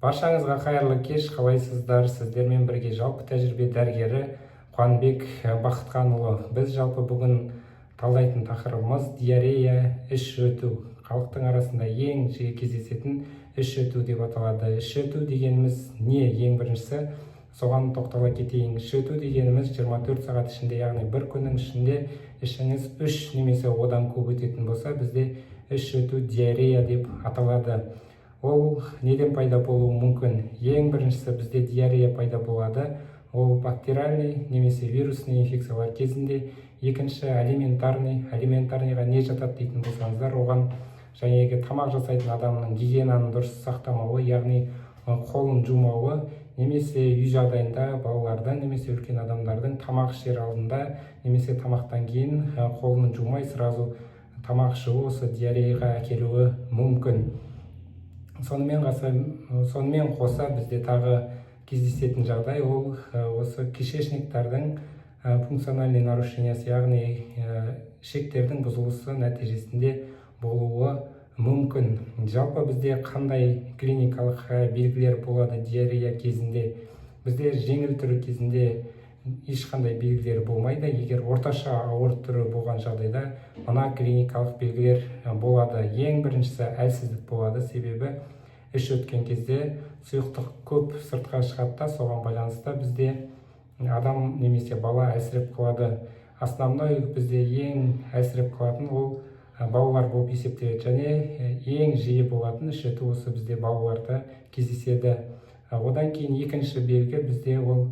Баршаңызға қайырлы кеш! Қалайсыздар? Сіздермен бірге жалпы тәжірибе дәрігері Қуанбек Бақытханұлы. Біз жалпы бүгін талдайтын тақырыбымыз – диарея, іш өту. Халықтың арасында ең жиі кездесетін іш өту деп аталады. Іш өту дегеніміз не? Ең біріншісі, соған тоқтала кетейін. Іш өту дегеніміз – 24 сағат ішінде, яғни бір күннің ішінде ішіңіз үш немесе одан көп өтетін болса, бізде іш өту, диарея деп аталады. Ол неден пайда болуы мүмкін? Ең біріншісі, бізде диарея пайда болады ол бактериальный немесе вирусный инфекциялар кезінде. Екінші – алиментарный. Алиментарныйға не жатады дейтін болсаңыздар, оған жаңағы тамақ жасайтын адамның гигиенаны дұрыс сақтамауы, яғни қолын жумауы немесе үй жағдайында балалардың немесе үлкен адамдардың тамақ ішер алдында немесе тамақтан кейін қолын жумай сразу тамақ ішуі осы диареяға әкелуі мүмкін. Сонымен қоса бізде тағы кездесетін жағдай ол осы кишечниктардың функциональный нарушениесі, яғни ішектердің бұзылысы нәтижесінде болуы мүмкін. Жалпы бізде қандай клиникалық белгілер болады диарея кезінде? Бізде жеңіл түрі кезінде ешқандай белгілер болмайды. Егер орташа ауыр түрі болған жағдайда, мына клиникалық белгілер болады. Ең біріншісі – әлсіздік болады, себебі іш өткен кезде сұйықтық көп сыртқа шығады да, соған байланысты бізде адам немесе бала әлсіреп қалады. Основной бізде ең әлсіреп қалатын ол балалар болып есептеледі және ең жиі болатын іш өту осы бізде балаларда кездеседі. Одан кейін екінші белгі бізде ол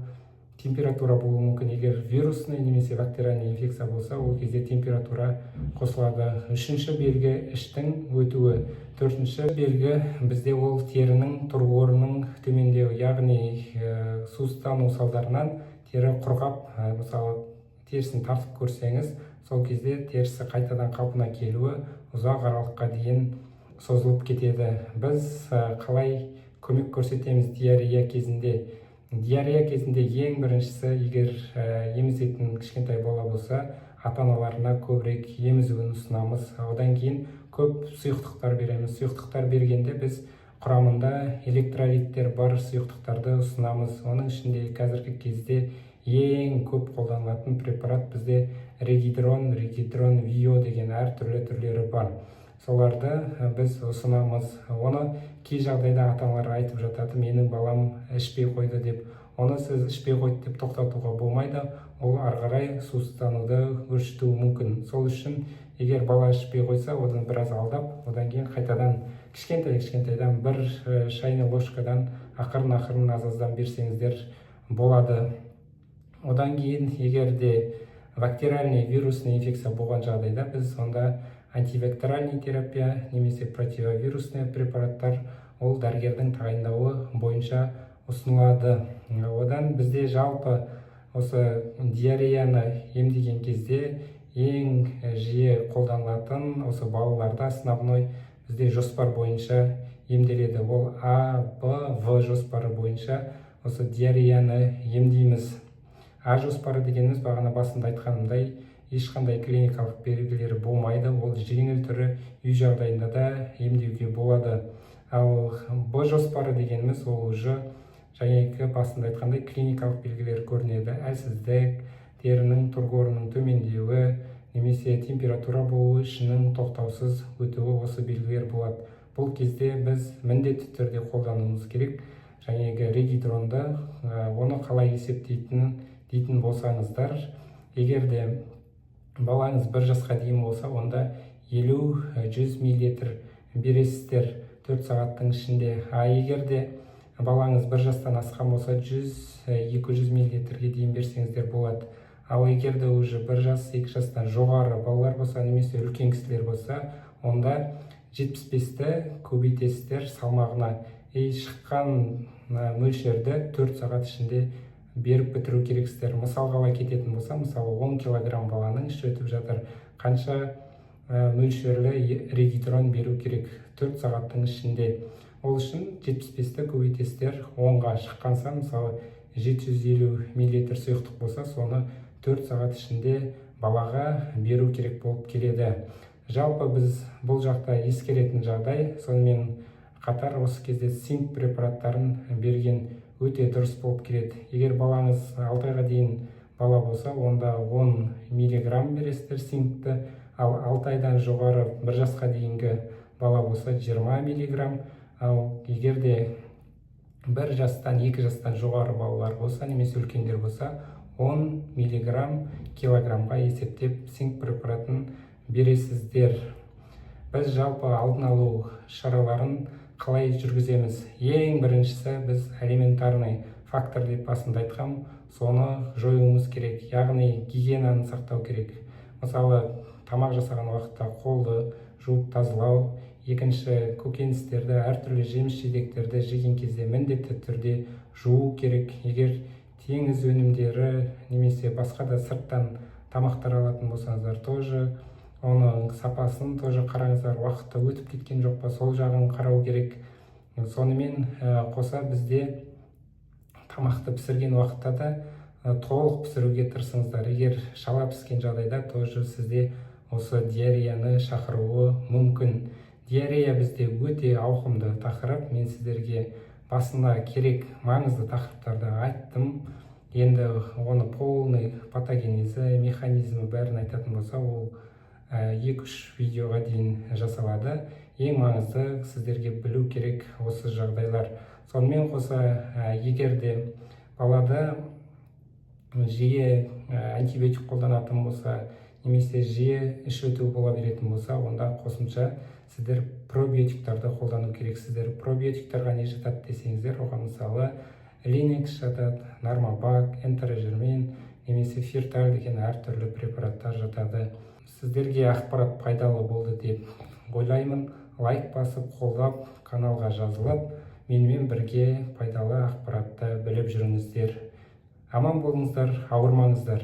температура болуы мүмкін. Егер вирусный немесе бактериальный инфекция болса, ол кезде температура қосылады. Үшінші белгі – іштің өтуі. Төртінші белгі бізде ол терінің тургорының төмендеуі, яғни сусыздану салдарынан тері құрғап, мысалы, терісін тартып көрсеңіз, сол кезде терісі қайтадан қалпына келуі ұзақ аралыққа дейін созылып кетеді. Біз қалай көмек көрсетеміз диарея кезінде? Диарея кезінде ең біріншісі, егер емізетін кішкентай бала болса, ата аналарына көбірек емізуін ұсынамыз. Одан кейін көп сұйықтықтар береміз. Сұйықтықтар бергенде біз құрамында электролиттер бар сұйықтықтарды ұсынамыз. Оның ішінде қазіргі кезде ең көп қолданылатын препарат бізде Регидрон, Регидрон Вио деген әртүрлі түрлері бар. Соларды біз ұсынамыз. Оны кей жағдайда ата аналар айтып жатады: «Менің балам ішпей қойды», – деп. Оны сіз ішпей қойды деп тоқтатуға болмайды, ол ары қарай сусыздануды өршітуі мүмкін. Сол үшін егер бала ішпей қойса, одан біраз алдап, одан кейін қайтадан кішкентай кішкентайдан бір чайный ложкадан ақырын ақырын, аз аздан берсеңіздер болады. Одан кейін егер де бактериальный, вирусный инфекция болған жағдайда, біз онда антибактериальный терапия немесе противовирусный препараттар ол дәрігердің тағайындауы бойынша ұсынылады. Одан бізде жалпы осы диареяны емдеген кезде ең жиі қолданылатын осы балаларда основной бізде жоспар бойынша емделеді. Ол А, Б, В жоспары бойынша осы диареяны емдейміз. А жоспары дегеніміз, бағана басында айтқанымдай, ешқандай клиникалық белгілері болмайды, ол жеңіл түрі, үй жағдайында да емдеуге болады. Ал Б жоспары дегеніміз ол уже жаңағы басында айтқандай клиникалық белгілер көрінеді: әлсіздік, терінің тургорының төмендеуі немесе температура болуы, ішінің тоқтаусыз өтуі, осы белгілер болады. Бұл кезде біз міндетті түрде қолдануымыз керек жаңағы Регидронды. Оны қалай есептейтінін дейтін болсаңыздар, егер де балаңыз 1 жасқа дейін болса, онда 50-100 миллилитр бересіздер 4 сағаттың ішінде. А егер де балаңыз 1 жастан асқан болса, 100-200 миллилитрге дейін берсеңіздер болады. Ал егер де уже 1 жас, 2 жастан жоғары балалар болса немесе үлкен кісілер болса, онда 75-ті көбейтесіздер салмағына и шыққан мөлшерді 4 сағат ішінде беріп бітіру керексіздер. Мысалға ала кететін болсам, мысалы, 10 килограмм баланың іші өтіп жатыр, қанша мөлшерлі Регидрон беру керек 4 сағаттың ішінде? Ол үшін 75-ті көбейтесіздер 10-ға, шыққан сан, мысалы, 750 миллилитр сұйықтық болса, соны 4 сағат ішінде балаға беру керек болып келеді. Жалпы біз бұл жақта ескеретін жағдай, сонымен Қатар осы кезде цинк препараттарын берген өте дұрыс болып келеді. Егер балаңыз 6 айға дейін бала болса, онда 10 миллиграмм бересіздер цинкті, ал 6 айдан жоғары, 1 жасқа дейінгі бала болса, 20 миллиграмм, ал егер де 1 жастан, 2 жастан жоғары балалар болса немесе үлкендер болса, 10 миллиграмм килограммға есептеп цинк препаратын бересіздер. Біз жалпы алдын алу шараларын қалай жүргіземіз? Ең біріншісі, біз элементарный фактор деп басында айтқам, соны жоюымыз керек, яғни гигиенаны сақтау керек. Мысалы, тамақ жасаған уақытта қолды жуып тазалау. Екінші, көкөністерді, әртүрлі жеміс жидектерді жеген кезде міндетті түрде жуу керек. Егер теңіз өнімдері немесе басқа да сырттан тамақтар алатын болсаңыздар, тоже оның сапасын тоже қараңыздар, уақыты өтіп кеткен жоқ па, сол жағын қарау керек. Сонымен қоса бізде тамақты пісірген уақытта да толық пісіруге тырысыңыздар. Егер шала піскен жағдайда, тоже сізде осы диареяны шақыруы мүмкін. Диарея бізде өте ауқымды тақырып. Мен сіздерге басында керек маңызды тақырыптарды айттым. Енді оны полный патогенезі, механизмі, бәрін айтатын болса, ол 2-3 видеоға дейін жасалады. Ең маңызды сіздерге білу керек осы жағдайлар. Сонымен қоса, егер де балада жиі антибиотик қолданатын болса немесе жиі іш өту бола беретін болса, онда қосымша сіздер пробиотиктарды қолдану керексіздер. Пробиотиктарға не жатады десеңіздер, оған, мысалы, Линекс жатады, Нормабак, Энтерожермен немесе Ферталь деген әртүрлі препараттар жатады. Сіздерге ақпарат пайдалы болды деп ойлаймын. Лайк басып, қолдап, каналға жазылып, менімен бірге пайдалы ақпаратты біліп жүріңіздер. Аман болыңыздар, ауырмаңыздар.